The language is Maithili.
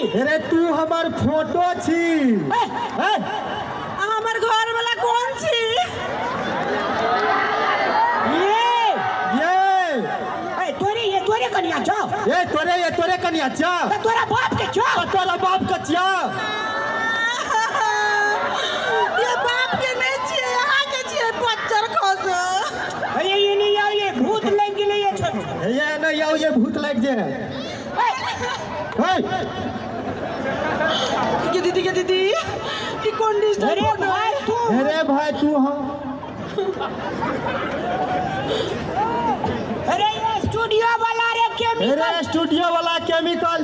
अरे तू हमर फोटो छी। हमर घर वाला कोन छी? ये ये ए तोरे ये तोरे कनिया छौ। ए तोरे ये तोरे कनिया छौ। त तोरा बाप के छौ। तोरा बाप के छौ। ये बाप के नहीं छियै, अहाँ के छियै पच्चर खस। अरे ये नहीं आओ, ये भूत लग गेलै ये छोट। ये नहीं आओ, ये भूत लग जे। के दीदी के दीदी की कोन डिस्टर्ब। अरे भाई तू, अरे भाई तू। हाँ अरे ये स्टूडियो वाला रे केमिकल। अरे स्टूडियो वाला केमिकल।